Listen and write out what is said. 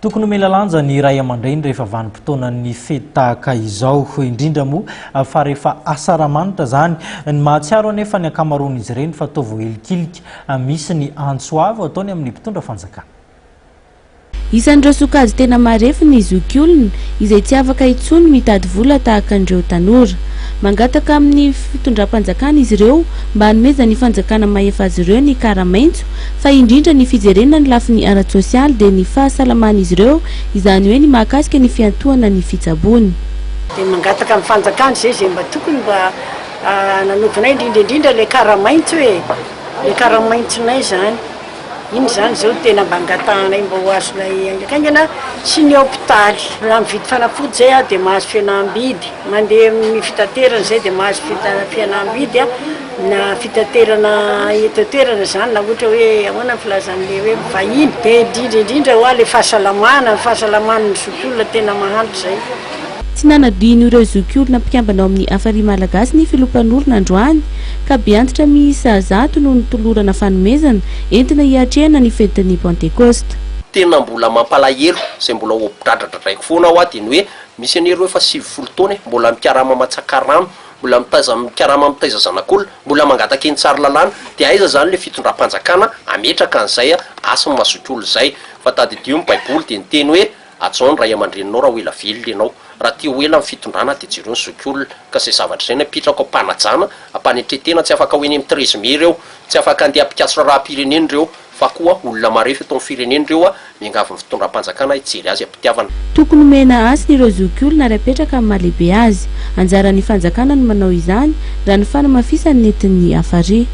Tokony homena lanja ny ray aman-dreny rehefa vanim-potoanan'ny fety tahaka izao, indrindra moa fa rehefa asaramanitra izany. Ny mahatsiaro anefa ny ankamaroan'izy ireny fa toa voahilikilika. Misy ny antso avo ataony amin'ny mpitondra fanjakana. Isan'ireo sokajy tena marefo ny zokiolona izay tsy afaka intsony mitady vola tahaka an'ireo tanora. Mangataka amin'ny fitondram-panjakana izy ireo mba hanomezan'ny fanjakana mahefa azy ireo ny kara-maitso fa indrindra ny fijerena ny lafiny ara-tsosialy dia ny fahasalaman'izy ireo, izany hoe ny mahakasika ny fiantohana ny fitsaboana. Dia mangataka amin'ny fanjakana izay izay mba tokony mba nanaovanay indrindra indrindra ilay kara-maitso e! Ilay kara-maitsonay izany. Iny izany izao no tena mba angatahanay mba ho azonay haingankaingana sy ny hopitaly. Raha mividy fanafody izay aho dia mahazo fihenam-bidy, mandeha amin'ny fitaterana izay dia mahazo fihenam-bidy na fitaterana eto an-toerana izany na ohatra hoe ahoana ny filazan'ilay hoe vahiny. Dia indrindra indrindra hoa ilay fahasalamana, ny fahasalaman'ny zokiolona tena mahantra izay. Tsy nanadino ireo zokiolona mpikambana ao amin'ny Hafari Malagasy ny filoha mpanorina androany ka beantitra miisa zato no notolorana fanomezana entina hiatrehana ny fetin'ny Pantekosta. Tena mbola mampalahelo izay mbola ho dradradradraiko foana hoa dia ny hoe misy anie ireo efa 90 taona e, mbola mikarama matsaka rano, mbola mitaiza mikarama mitaiza zanak'olona, mbola mangataka eny Tsaralalàna, dia aiza izany ilay fitondram-panjakana hametraka an'izay hasin'ny mazokiolona izay? Fa tadidio ny baiboly dia niteny hoe Hajao ny ray aman-dreninao raha ho ela velona ianao. Raha te ho ela ny fitondrana dia jereo ny zokiolona. Ka izay zavatra izay no apetrako am-panajana, am-panetren-tena, tsy afaka ho eny amin'ny treize mai ireo, tsy afaka handeha hampikatso raharaham-pirenena ireo, fa koa olona marefo eto amin'ny firenena ireo, miangavy ny fitondram-panjakana hijery azy am-pitiavana. Tokony omena hasina ireo zokiolona ary apetraka amin'ny maha lehibe azy. Anjaran'ny fanjakana no manao izany, raha ny fanamafisany nentin'ny Hafari.